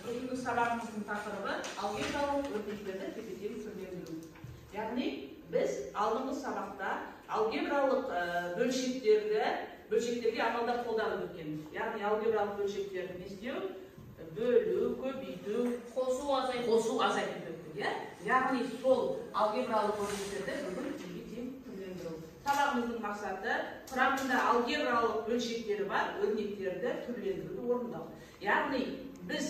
Бүгінгі сабағымыздың тақырыбы алгебралық өрнектерді тепе-тең түрлендіру. Яғни біз алдыңғы сабақта алгебралық бөлшектерге амалдар қолданып өткенбіз. Яғни алгебралық бөлшектерді не істеу? Бөлу, көбейту, қосу, азайту. Қосу, азайту өттік, иә? Яғни сол алгебралық өрнектерді бүгін тепе-тең түрлендіру. Сабағымыздың мақсаты құрамында алгебралық бөлшектері бар өрнектерді түрлендіруді орындау. Яғни біз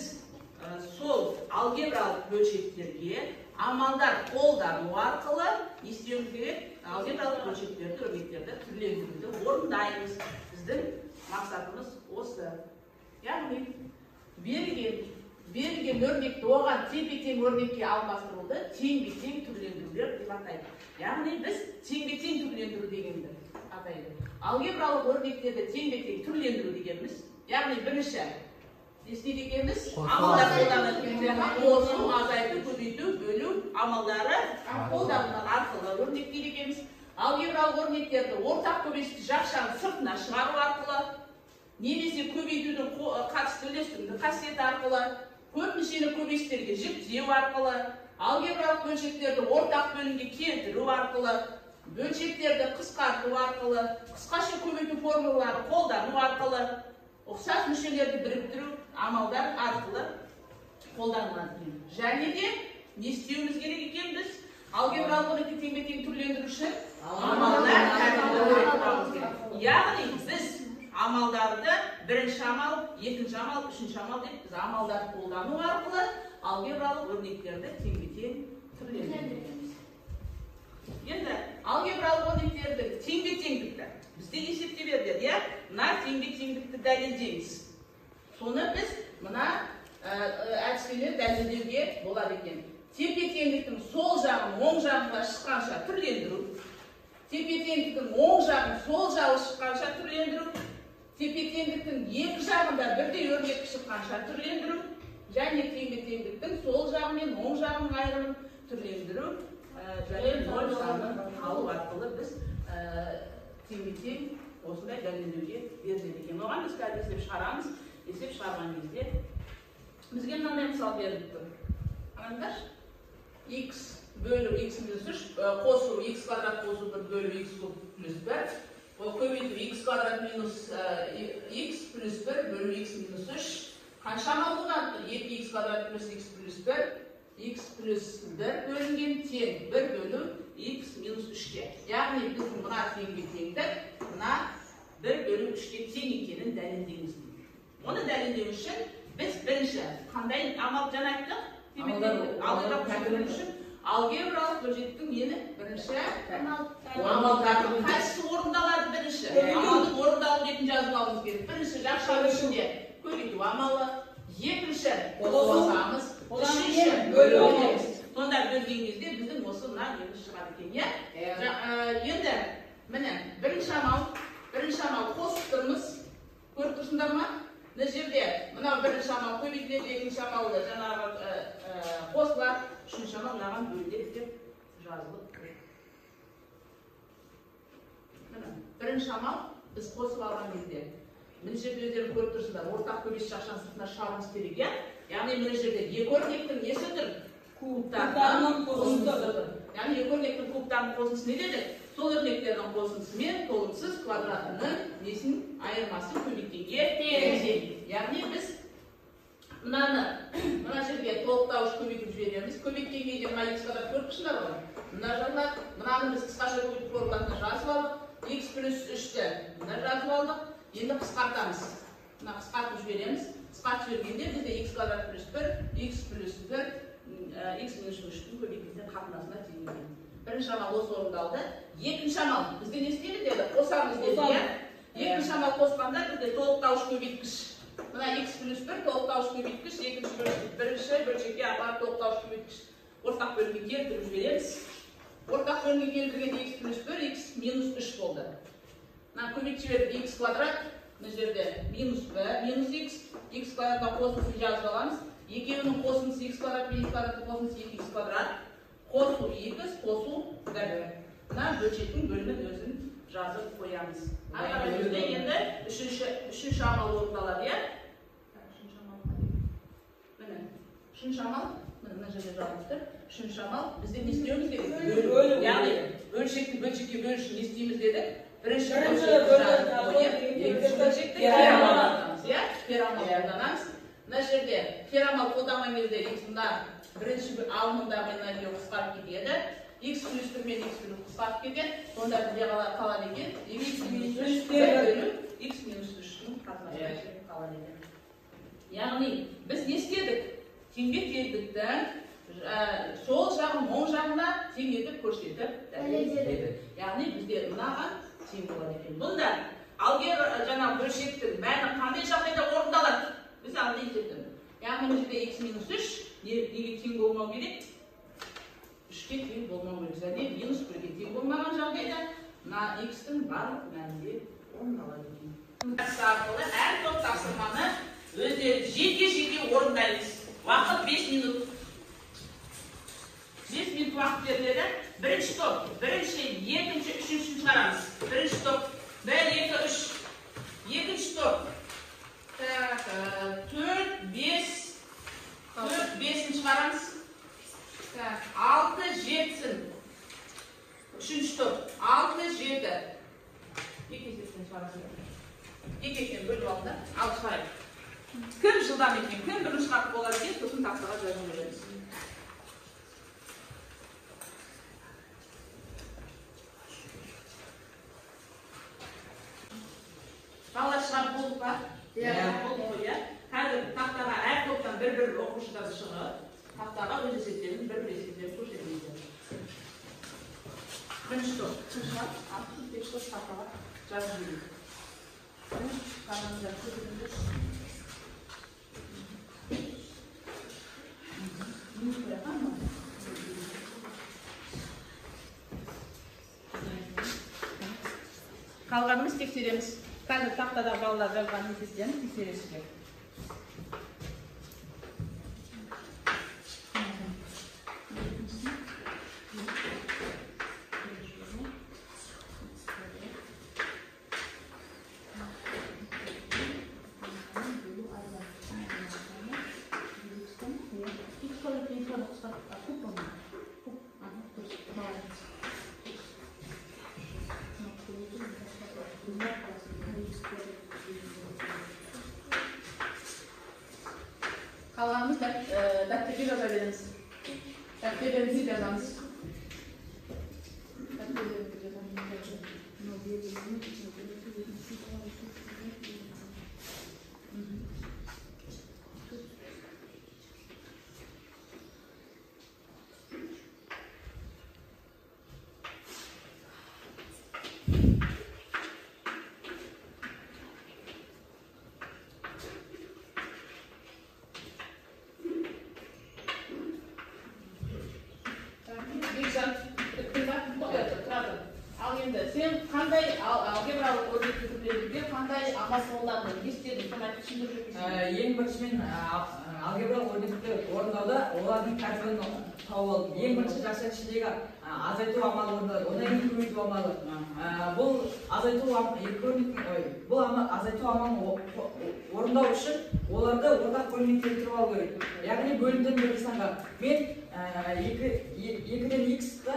сол алгебралық бөлшектерге амалдар қолдану арқылы не істеуіміз керек? Алгебралық бөлшектерді, өрнектерді түрлендіруді орындаймыз. Біздің мақсатымыз осы. Яғни берілген өрнекті оған тепе-тең өрнекке алмастыруды теңбе-тең түрлендірулер деп атайды. Яғни біз теңбе-тең түрлендіру дегенді атайды. Алгебралық өрнектерді теңбе-тең түрлендіру дегеніміз, яғни бірінші не істейді екенбіз? Амалдар қолданады. Қосу, азайту, көбейту, бөлу амалдары қолдану арқылы өрнектейді екенбіз. Алгебралық өрнектерді ортақ көбейту жақшаның сыртына шығару арқылы, немесе көбейтудің қатысты үлестімді қасиеті арқылы, көп мүшелі көбейіштерге жіктеу арқылы, алгебралық бөлшектерді ортақ бөлімге келтіру арқылы, бөлшектерді қысқарту арқылы, қысқаша көбейту формулаларын қолдану арқылы, ұқсас мүшелерді біріктіру амалдар арқылы қолданылады екен. Және де не істеуіміз керек екен біз? Алгебралық өрнекті теңбе-тең түрлендіру үшін амалдар тәртібін орындауымыз керек. Яғни біз амалдарды бірінші амал, екінші амал, үшінші амал деп біз амалдар қолдану арқылы алгебралық өрнектерді теңбе-тең түрлендіреміз. Енді алгебралық өрнектердің теңбе-теңдікті бізде есептеп берді, иә? Мына теңбе-теңдікті дәлелдейміз. Соны біз мына әдіспенен дәлелдеуге болады екен. Тепе-теңдіктің сол жағын оң жағына шыққанша түрлендіру, тепе-теңдіктің оң жағын сол жағы шыққанша түрлендіру, тепе-теңдіктің екі жағында бірдей өрнек шыққанша түрлендіру, және теңбе-теңдіктің сол жағы мен оң жағының айырымын түрлендіру, және ноль санын алу арқылы біз теңбе-тең осындай дәлелдеуге беріледі екен. Оған біз қазір есеп шығарамыз. Есеп шығарған кезде бізге мынандай мысал беріліп тұр. Қараңдаршы. X бөлу x минус 3 қосу x квадрат қосу 1 бөлу x куб плюс 1, көбейту x квадрат минус x плюс 1 бөлу x минус 3 қанша амал қолданып тұр? 2x квадрат плюс x плюс 1, x плюс 1 бөлінген тең 1 бөлу x минус 3-ке. Яғни біздің мына теңбе-теңдік мына 1 бөлу 3-ке тең екенін дәлелдейміз. Оны дәлелдеу үшін біз бірінші қандай амал жаңа айттық? Алгебралық бөлшектің үшін алгебралық бөлшектің нені? Бірінші амал тәртібі. Қайсысы орындалады бірінші? Амалдың орындалу ретін жазып алуымыз керек. Бірінші жақшаның ішінде көбейту амалы, екінші қосамыз, үшінші бөлеміз. Сонда бөлген кезде біздің осы мына неміз шығады екен, иә? Енді міне бірінші амал қосып тұрмыз. Көріп тұрсыңдар ма? Мына жерде мынау бірінші амал көбейтіледі, екінші амал жаңағы қосылады, үшінші амал мынаған бөлінеді деп жазылып тұр. Міне бірінші амал біз қосып алған кезде мына жерде өздерің көріп тұрсыңдар, ортақ көбейткіш жақшаның сыртына шығаруымыз керек, иә? Яғни мына жерде екі өрнектің несі тұр? Кубтарының қосындысы тұр. Яғни екі өрнектің кубтарының қосындысы не дедік? Сол өрнектердің қосындысымен толымсыз квадратының несін айырмасы көбейткенге тең. Яғни біз мынаны мына жерге толықтауыш көбейтіп жібереміз. Көбейткен кезде мына x квадрат көріп тұрсыңдар ғой. Мына жағына мынаны біз қысқаша көбейту формуласына жазып алдық. X плюс 3-ті мына жазып алдық. Енді қысқартамыз. Мына қысқартып жібереміз. Қысқартып жібергенде бізде x квадрат плюс 1, x плюс 1, x минус 3-тің көбейтілген қатынасына тең екен. Бірінші амал осы орындалды. Екінші амал бізге не істейміз деді? Қосамыз деді, иә? Екінші амал қосқанда бізде толықтауыш көбейткіш. Мына x плюс 1 толықтауыш көбейткіш, екінші бірінші бөлшекке апарып толықтауыш көбейткіш ортақ бөлімге келтіріп жібереміз. Ортақ бөлімге келтіргенде x плюс 1, x минус 3 болды. Мына көбейтіп жібердік x квадрат, мына жерде минус 1, минус x, x квадратқа қосындысын жазып аламыз. Екеуінің қосындысы x квадрат пен x квадраттың қосындысы 2x квадрат. Қосу x, қосу 1. Мына бөлшектің бөлімін өзін жазып қоямыз. Ары қарай бізде енді үшінші амал орындалады, иә? Үшінші амал. Міне. Үшінші амал, мына жерде жазылып тұр. Үшінші амал бізде не істеуіміз керек? Бөлу. Яғни бөлшекті бөлшекке бөлу үшін не істейміз дедік? Бірінші бөлшекті кері амал қолданамыз, иә? Кері амал қолданамыз. Мына жерде кері амал қолданған кезде x мына бірінші алымындағы мына екеуі қысқарып кетеді. X плюс 1 мен x плюс қысқарып кетеді. Сонда бізде қалады екен x минус 3 бөлу x минус 3-дің қатынасы қалады екен. Яғни біз не істедік? Теңбе-теңдіктің сол жағын оң жағына тең етіп көрсетіп дәлелдедік. Яғни бізде мынаған тең болады екен. Бұнда алгебра жаңа бөлшектің мәні қандай жағдайда орындалады? Біз алды есептедік. Яғни мына жерде x минус 3 неге тең болмау керек? 3-ке тең болмау керек. Және минус 1-ге тең болмаған жағдайда мына x-тің барлық мәнінде орындалады екен. Арқылы әр топ тапсырманы өздері жеке-жеке орындаймыз. Уақыт 5 минут. 5 минут уақыт беріледі. Бірінші топ, бірінші, екінші, үшіншісін шығарамыз. Бірінші топ, 1, 2, 3. Екінші топ, так, 4, 5, 4, 5-ін шығарамыз. Так, 6, 7-сін. Үшінші топ, 6, 7. Екі есептен шығарамыз. Екі есептен бөліп алды, алып шығарайық. Кім жылдам екен, кім бірінші шығарып болады екен, сосын тақтаға жазып жібереміз. Балалар шығарып болдық па? Иә. Болдық қой, иә? Қазір тақтаға әр топтан бір-бір оқушыдан шығып, тақтаға өз есептерін бір-бір есептерін көрсетеді. Бірінші топ кім шығады? Екінші топ тақтаға жазып жібереді. Қараңыздар, көрсетіңіздер. Қалғанымыз тексереміз. Қазір тақтада балалар жазған есептерін тексересіздер. Қалғанымыз дәптерге жаза береміз. Дәптерлерімізге жазамыз. Дәптерлерімізге жазамыз. Ал енді сен қандай алгебралық өрнекті түрлендіруге қандай амал қолдандың, не істедің, соны айтып түсіндіріп жіберсең. Ең бірінші мен алгебралық өрнекті орындауда олардың тәртібін тауып алдым. Ең бірінші жақша ішіндегі азайту амалы орындалады, одан кейін көбейту амалы. Бұл азайту азайту амалын орындау үшін оларды ортақ бөлімге келтіріп алу керек. Яғни бөлімден бір санға. Мен 2-ден x-қа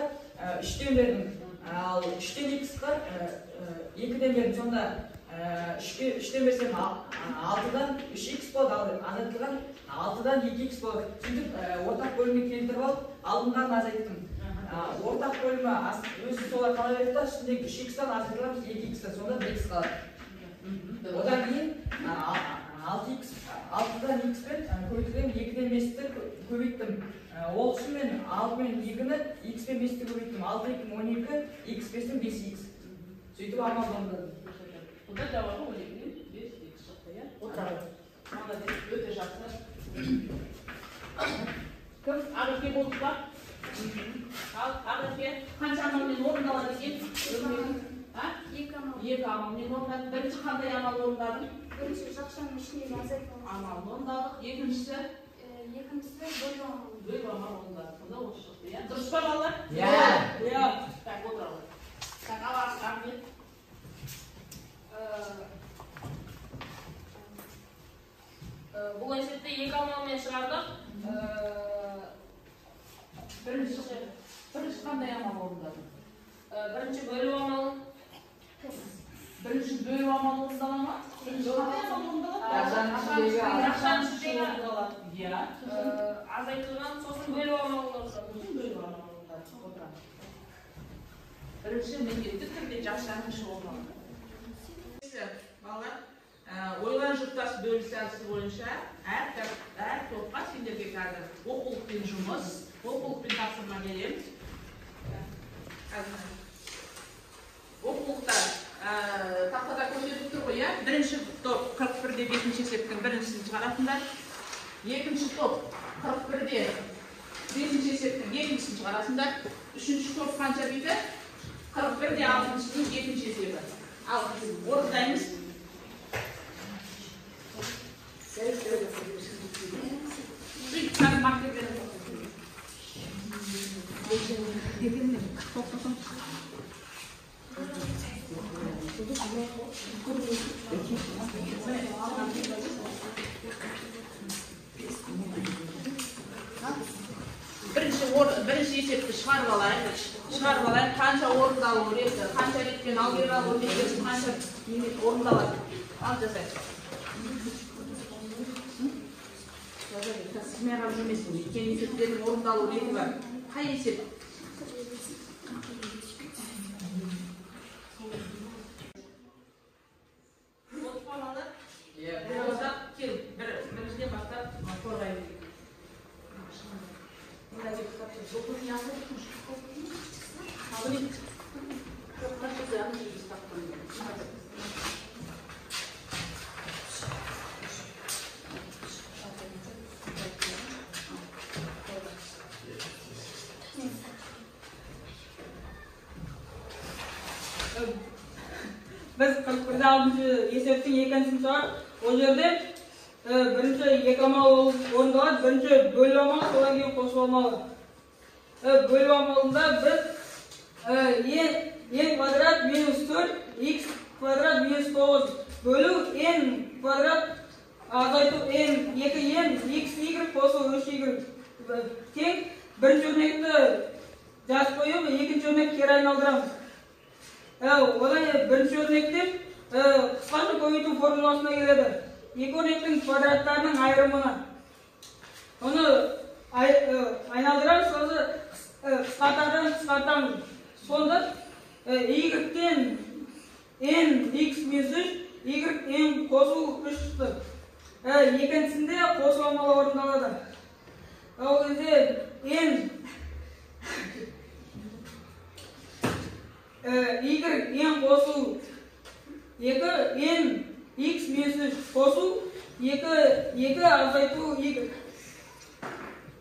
3-тен бердім. Ал 3-тен x-қа 2-ден бердім. Сонда 3-тен берсем 6-дан 3x болады, ал азайтылған 6-дан 2x болады. Сөйтіп ортақ бөлімге келтіріп алып, алынғанын азайттым. Ортақ бөлімі өзі солай қала береді да, үстіндегі 3x-тан азайтыламыз 2x-тан, сонда 1x қалады. Одан кейін 6-дан x-пен көбейтілген 2-ден 5-ті көбейттім. Ол үшін мен 6 мен 2-ні x пен 5-ті көбейттім. 6 2 12, x 5-тен 5x. Сөйтіп амал орындадым. Сонда жауабы 12-ден 5x шықты, иә? Отырады. Молодец, өте жақсы. Кім? Ақерке болды ба? Ал, Ақерке қанша амалмен орындалады екен? Екі амал. Екі амалмен орындадың. Бірінші қандай амал орындадың? Бірінші жақшаның ішіндегі азайту амалын орындадық. Екіншісі? Екіншісі бөлу амалы. Бөлу амалы орындадық. Сонда осы шықты, иә? Дұрыс па, балалар? Иә. Иә. Так, отыралым. Так, ал, Ахмет. Бұл есепті Есепті екі амалмен шығардық. Бірінші қандай амал орындадың? Бірінші бөлу амалын. Бірінші бөлу амалы орындала ма? Бірінші қандай амал орындалады? Жақшаның ішіндегі орындалады. Иә. Азайтылған, сосын бөлу амалын орындадық. Сосын бөлу амалын орындадық. Бірінші міндетті түрде жақшаның іші орындалады. Балалар, ойлан жұрттас бөлісі әдісі бойынша әр топқа сендерге қазір оқулықпен жұмыс, оқулықпен тапсырма береміз. Оқулықта тақтада көрсетіп тұр ғой, иә? Бірінші топ 41-де 5-ші есептің біріншісін шығаратындар. Екінші топ 41-де 5-ші есептің екіншісін шығарасыңдар. Үшінші топ қанша дейді? 41-де 6-шының екінші есебі. Ал, орындаймыз. Бірінші есепті шығарып алайық. Шығарып алайық. Қанша орындалу реті, қанша ретпен алгебралық өрнектердің қанша орындалады. Ал жасайық. Сізмен қарап жүрмесін. Өйткені есептердің орындалу реті бар. Қай есеп? Отыз балалар? Иә. Кел, біріншіден бастап қорғай берейік. Біз 41-де 6-шы есептің екіншісін шығарып, ол жерде бірінші екі амал орындалады, бірінші бөлу амалы, содан кейін қосу амалы. Бөлу амалында біз n квадрат минус 4, x квадрат минус 9 бөлу n квадрат азайту n 2n x y қосу 3y тең. Бірінші өрнекті жазып қойып, екінші өрнек кері айналдырамыз. Одан бірінші өрнекте қысқаша көбейту формуласына келеді. Екі өрнектің квадраттарының айырымына. Оны айналдырамыз, сосын қысқартадан қысқартамыз. Сонда y-тен n x минус 3, y n қосу 3 шықты. Екіншісінде қосу амалы орындалады. Ол кезде n y n қосу 2 n x минус 3 қосу 2 2 азайту y.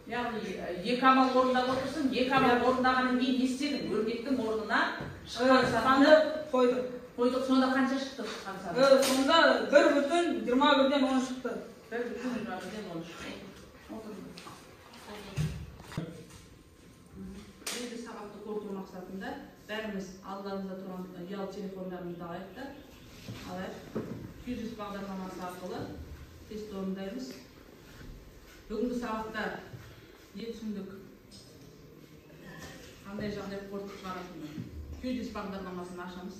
Яғни екі амал орындап отырсың, екі амал орындағаннан кейін не істедің? Өрнектің орнына шыққан санды қойдық. Қойдық. Сонда қанша шықты шыққан сан? Сонда 1,21-ден 10 шықты. 1,21-ден 10 шықты. Енді сабақты қорыту мақсатында бәріміз алдарымызда тұрған ұялы телефондарымызды алайық та, алайық. Күйзеліс бағдарламасы арқылы тест орындаймыз. Бүгінгі сабақта не түсіндік? Қандай жағдай қорытып шығарасыңдар? Күйзеліс бағдарламасын ашамыз.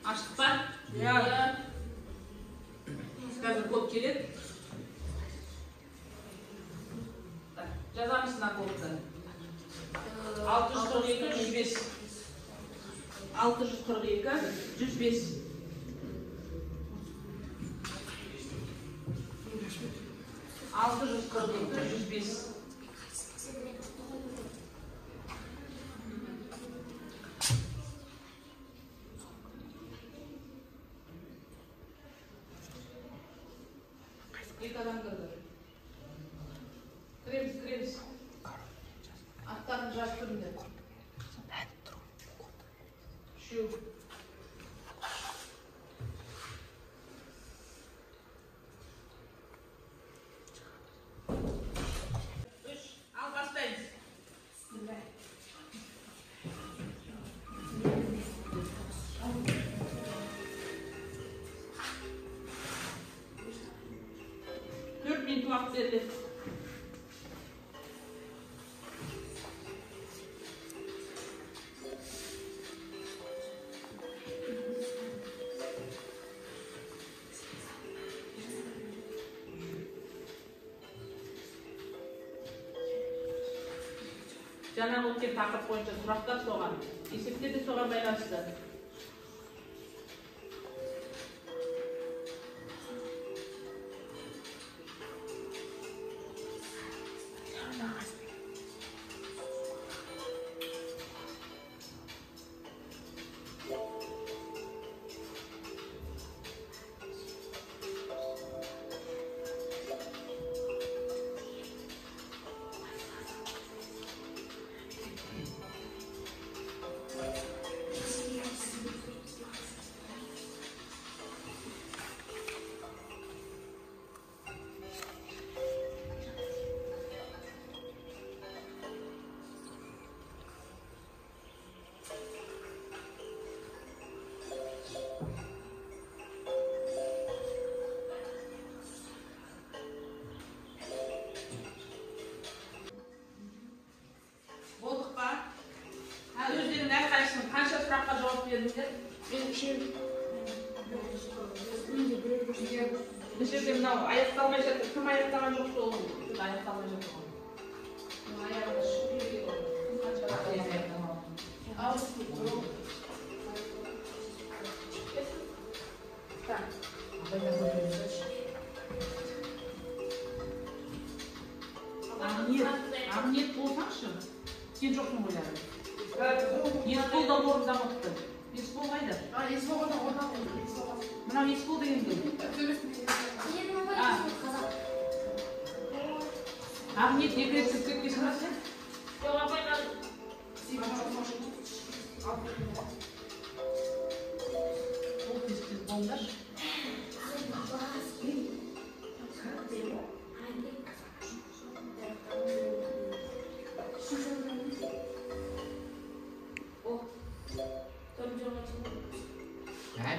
Аштық па? Иә. Қазір код келеді. Жазамыз мына кодты. 642 105. 642 105. 642 105. Екі адам кірді. Кіре Кіреміз, кіреміз. Аттарын жазып тұрыңдар. Үшеу. Үш. Ал бастаймыз. 4 минут уақыт беріледі. Жаңағы өткен тақырып бойынша сұрақтар соған, есептер де соған байланысты. Болдық па? Өздерің әрқайсысың қанша сұраққа жауап бердіңдер? Мен үшеу. Мына жерде мынау аяқталмай жатыр. Кім аяқтаған жоқ, сол аяқталмай жатыр ғой. Аяғына шығу керек ғой. Кім қанша аяқтамаған? Так. Ниет болсаңшы. Сен жоқсың ғой әлі. Есбол да орындамапты. Есбол қайда? Есбол да орындамапты. Мынау Есбол деген кім? Ақниет екі рет кіріп кеткенсің ба сен? Жоқ, апай, мен Ол тез тез болыңдаршы.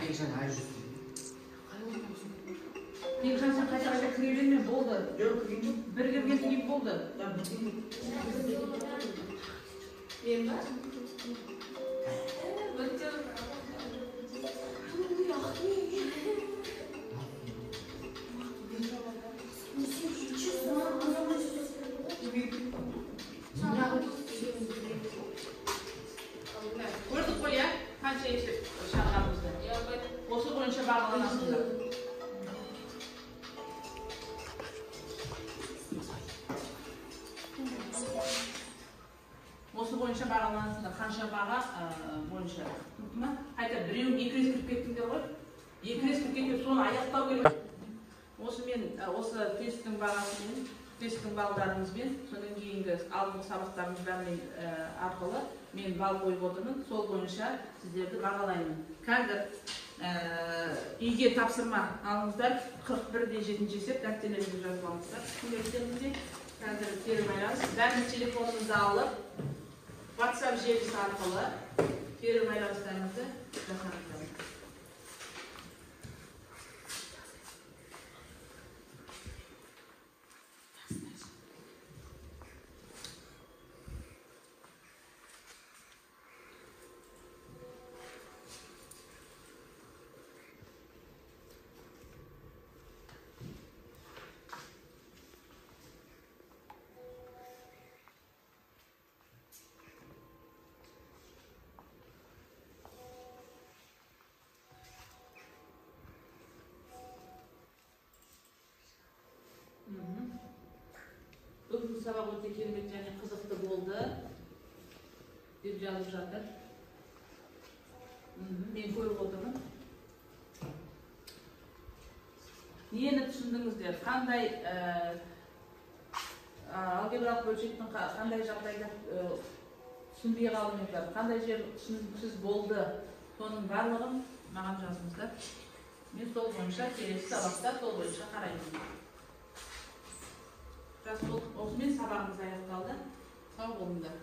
Бекжан әлі жүз. Бекжан, сен қайта-қайта кіре берме, болды. Бір кірген кейін болды. Мен ба? Бірінші. Көрдік қой, иә? Қанша есеп шығарғанымызды. Осы бойынша бағаланасыңдар. Осы бойынша бағаланасыңдар. Қанша баға бойынша. Түсінікті ма? Қайта біреуің екі рет кіріп кеттіңдер ғой. Екі рет кіріп кетіп, соны аяқтау керек. Осы мен, осы тесттің бағасымен, тесттің балдарыңызбен, содан кейінгі алдыңғы сабақтарымыз бәрімен арқылы мен балл қойып отырмын. Сол бойынша сіздерді бағалаймын. Қазір үйге тапсырма алыңыздар. 41-де 7 есеп дәптерлеріңізге жазып алыңыздар. Күнделіктеріңізде қазір кері байланыс. Бәріміз телефонымызды алып, WhatsApp желісі арқылы кері байланыстарыңызды жасаңыздар. Бүгінгі сабақ өте керемет және қызықты болды деп жазып жатыр. Мен көріп отырмын. Нені түсіндіңіздер? Қандай Алгебралық бөлшектің қандай жағдайда түсінбей қалдыңыздар, қандай жер түсініксіз болды, соның барлығын маған жазыңыздар. Мен сол бойынша келесі сабақта сол бойынша қараймын. Жақсы болды. Осымен сабағымыз аяқталды. Сау болыңдар.